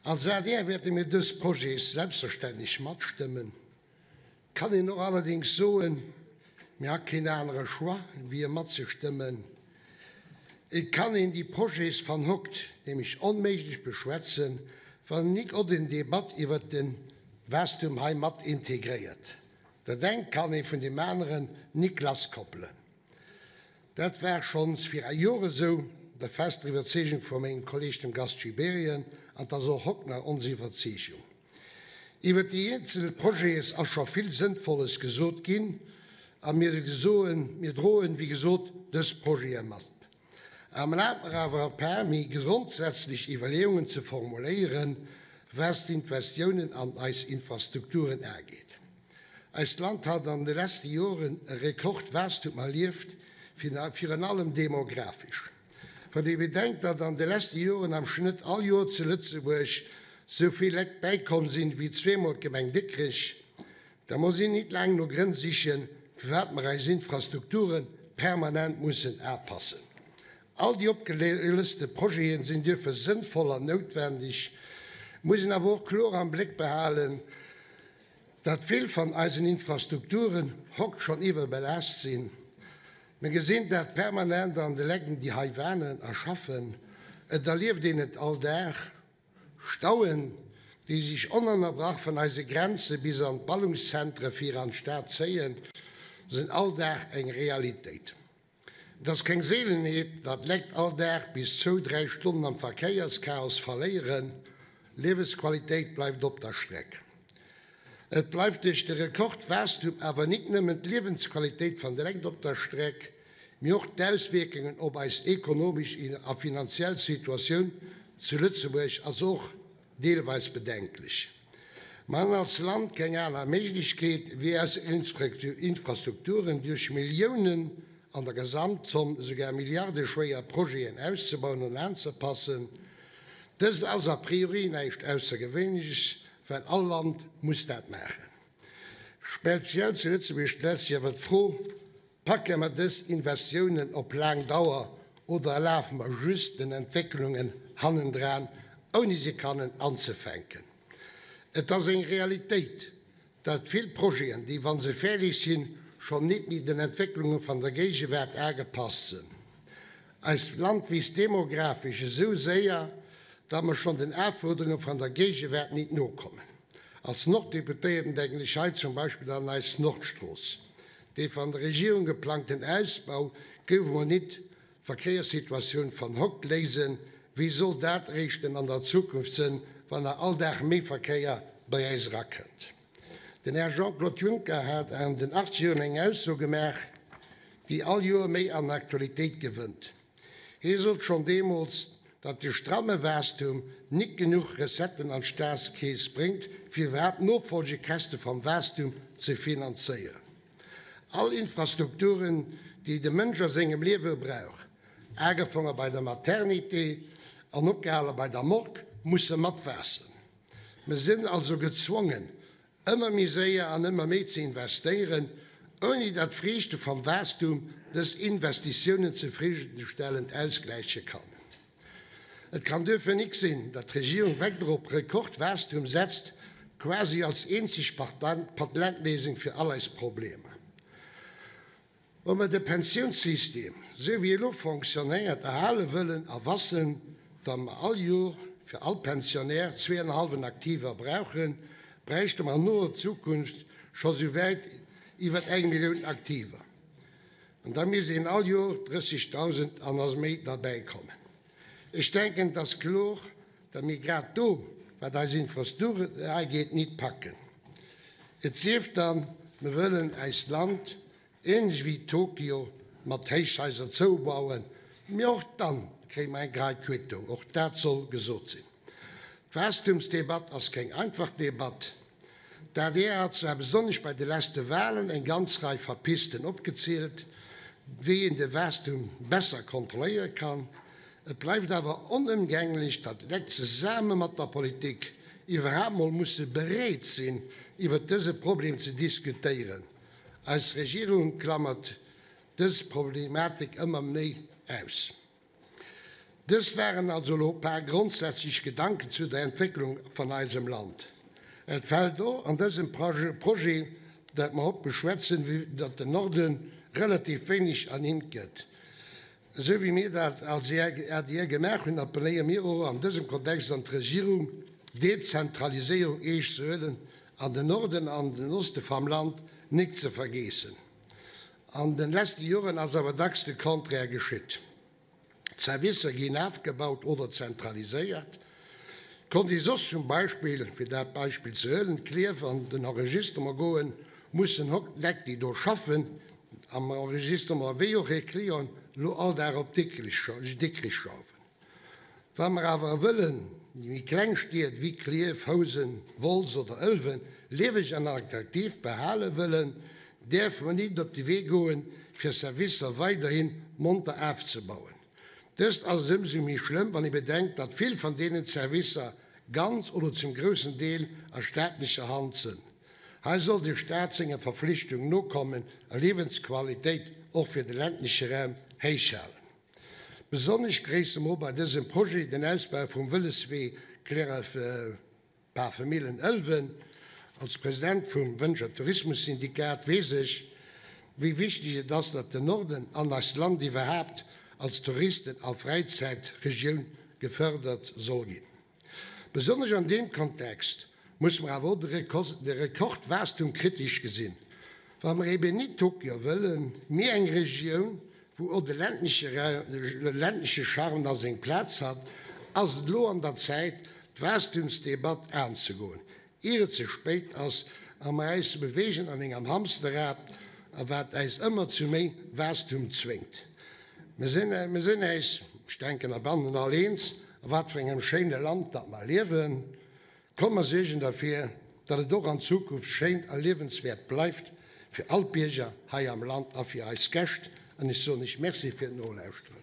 Als adr wäerte mir dës Projets selbstverständlech matstëmmen. Kann een och allerdéngs soen, mir ha keen anere Choix, wéi e matzestëmmen. Et kann een déi Projets van hokt nämlech onméiglech beschwätzen, wann een nik och den Debatt iwwert de Waastum hei mat integréiert. Dat engt kann ee vun deem aneren nik lasskoppelen. Dat war schonns vir Jore sou, der fester Iwwerzeegung vu mengem Kolleg, dem Gast Gibéryen, an 't ass och hokt nach ons Iwwerzeegung. Iwwert déi eenzel Projets ass scho vill Sënnvolles gesot ginn a mir soen, mir droen, wéi gesot, dës Projete mat. Erlaabt mer awer e paar méi grondsätzlech Iwwerleeungen ze formuléieren, wat d'Investiounen an eis Infrastrukturen ageet. Eist Land hat an de leschte Joren e Rekordwaastum erlieft, virun allem demografesch. Wann ee bedenkt, datt an de leschte Joren am Schnëtt all Joer zu Lëtzebuerg sou vill Lekt bäikomm sinn, wéi zweemol d'Gemeng Dikrech, da muss een nit laang no Grënn sichen, firwat mer eis Infrastrukture permanent mussen apassen. All déi opgelëste Projete sinn duerfir sënnvoll an noutwendeg, muss een awer och kloer am Bléck behalen, datt vill van eisen Infrastrukturen hokt schon iwwerbelaascht sinn. Mir gesinn dat permanent an de Lecken, déi hei wanen a schaffen. Et erlieft een et all Dag, Stauen, déi sech onënnerbrach vun eise Grenze bis an d'Ballungszentre fir an d'Stad zéien, sinn all Dag eng Realitéit. Et ass keng Seelenheet, datt Lekt all Dag bis zou 3 Stonnen am Verkéierschaos verléieren. Liewesqualitéit bleift op der Streck. Et bleift duerch de Rekordwaastum awer nik nëmmen d'Liewensqualitéit van de Lekt op der Streck, mee och d'Auswierkungen op eis ekonomesch a finanziell Situatioun zu Lëtzebuerg ass och deelweis bedenklech. Mer hunn als Land keng aner Méiglechkeet, wéi eis Infrastrukturen duerch Milliounen, an der Gesamtzomm esouguer milliardeschwéier Projeten auszebauen an anzepassen. Dëst ass a priori näischt Aussergewéinleches, well all Land muss dat maachen. Speziell zu Lëtzebuerg stellt sech awer d'Fro, Packe mer dës Investiounen op laang Dauer oder lafe mer just den Entwécklungen hannendran, ouni se kannen anzefänken? Et ass eng Realitéit, dat vill Projeten, déi, wa se fäerdeg sinn, schonn nit méi den Entwécklunge van der Géigewaart agepasst sënn. Eist Land wiisst demografesch esou séier, datt mer schonn den Afuerderunge van der Géigewaart nit nokommen. Als Norddeputéierten denken ech hei zum Beispill an eis Nordstrooss. Dee van der Regierung geplangten Ausbau gouf emol nit d'Verkéierssituatioun van hokt léisen. Wéi soll dat eréischten an der Zukunft sënn, wann nach all Dag méi Verkéier bei äis erakënnt? Den Här Jean-Claude Juncker hat an den 80 Joren eng Ausso gemaach, déi all Joer méi an Aktualitéit gewënnt. Hie sot schonn deemools, datt de stramme Waastum nik genuch Recetten an d'Staatskeess bréngt, fir iwwerhaapt d'Nofolgekäschte vam Waastum ze finanzéieren. All Infrastrukturen, déi de Mënsch a sengem Liewe brauch, agefonge bei der Maternité an opgehale bei der Morgue, musse mat waassen. Mer sinn also gezwongen, ëmmer méi séier an ëmmer méi ze investéieren, ouni datt d'Friichte vam Waastum dës Investitiounen zefriddenstellend ausgläiche kann. Et kann duerfir nik sinn, datt d'Regierung weider op Rekordwaastum setzt, quasi als eenzeg Patentléisung fir all eis Problemer. Wa mer de Pensiounssystem, esou wéi e lo fonctionnéiert, erhale wëllen a wassen, datt mer all Jor fir all Pensionnaire zweeënhallwen Aktiver brauchen, bräichte mer an noer Zukunft scho sou wäit iwwer eng Millioun Aktiver. An da misst een all Jor 30.000 an a méi derbäikommen. Ech denken, et ass kloer, datt mir grad do, wat eis Infrastrukturen ageet, nit packen. Et sief dann, mer wëllen eist Land, ähnlech wéi Tokio, mat Héichhaiser zoubauen, mee och dann kréie mer eng Rei Quittung, och dat soll gesot sinn. D'Waastumsdebatt ass keng einfach Debatt. D'adr hat zwar besonnesch bei de leschte Wahlen eng ganz Rei va Pisten opgezielt, wéi een de Waastum besser kontrolléiere kann. Et bleift awer onëmgänglech, datt d'Lekt zesame mat der Politik iwwerhaapt mol musse bereet sinn, iwwert dëse Problem ze diskutéieren. Eis Regierung klammert dës Problematik ëmmer méi aus. Dëst waren also elo e paar grondsätzlech Gedanken zu der Entwécklung van eisem Land. Et fält och an dësem Projet, dat mer haut beschwätzen, datt den Norden relativ wéineg ernimmt gëtt. Esou wéi mir dat als adr gemaach hunn, appelléiere mir och an dësem Kontext an d'Regierung, d'Dezentraliséierung eescht ze huelen an den Norden an den Oste vam Land nik ze vergeessen. An den letzte Joren ass awer dacks de Contraire geschitt. D'Servicer ginn afgebaut oder zentraliséiert. Konnt ee soss zum Beispill, fir dat Beispill ze huelen, Klierf an den Enregistrement goen, mussen hokt d'Lekt, déi do schaffen am Enregistrement, wéi och hir Clienten elo all Dag op Dikrich schaufen. Wa mer awer wëllen déi méi kleng Stied wéi Klierf, Housen, Wolz oder Ëlwen lieweg an attraktiv behale wëllen, däerfe mer nit op de Wee goen, fir Servicer weiderhi monter afzebauen. Dëst ass ëmsou méi schlëmm, wann ee bedenkt, datt vill van deenen Servicer ganz oder zum groussen Deel a staatlecher Hand sënn. Hei soll de Staat senger Verflichtung nokommen a Liewensqualitéit och fir de ländleche Raum héichhalen. Besonnesch gréisse mer bei dësem Projet den Ausbau vum Vëloswee Kläref-Pafemillen-Ëlwen. Als President vum Wëntger Tourismussyndikat weess ech, wéi wichteg et ass, datt den Norden an eist Land iwwerhaapt als Touristen a Fräizäitregioun gefërdert soll ginn. Besonnesch an deem Kontext muss mer awer och de Rekordwaastum kritesch gesinn. Wa mer eben nit Tokio wëllen, mee eng Regioun, wou och de ländleche Charme nach seng Plaz hat, ass et elo an der Zäit, d'Waastumsdebatt anzegoen, ier et ze spéit ass a mer äis beweegen an engem Hamsterrad, a wat äis ëmmer zu méi Waastum zwéngt. Mer sinn äis, ech denken, heibannen all eens, a wat fir engem schéine Land datt mer liewen. Komm mer suergen derfir, datt et och an Zukunft schéin a liewenswäert bleift fir all d'Bierger hei am Land a fir eis Gäscht. An ech soen Iech Merci fir d'Nolauschteren.